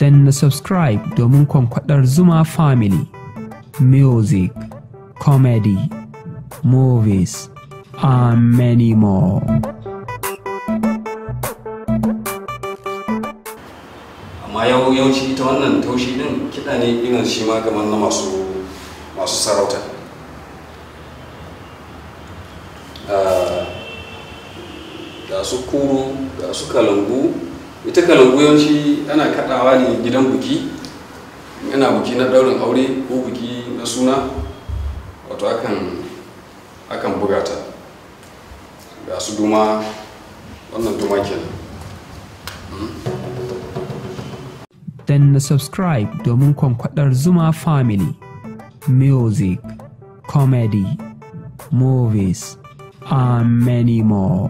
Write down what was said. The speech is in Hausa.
Danna subscribe domin kwankwadar Zuma Family. Music, comedy, movies, and many more. Amma yawanci ita wannan taushi din kiɗa ne irin shi ma kamar na masu sarauta. Ga su kuru, ga su kalangu. Ita kalangu yawanci ana kaɗawa ne gidan buki, ana buki na ɗaurin aure ko buki na suna, wato akan buga ta. Ga su duma, wannan duma kenan. Danna subscribe domin kwankwadar Zuma Family. Music, comedy, movies, and many more.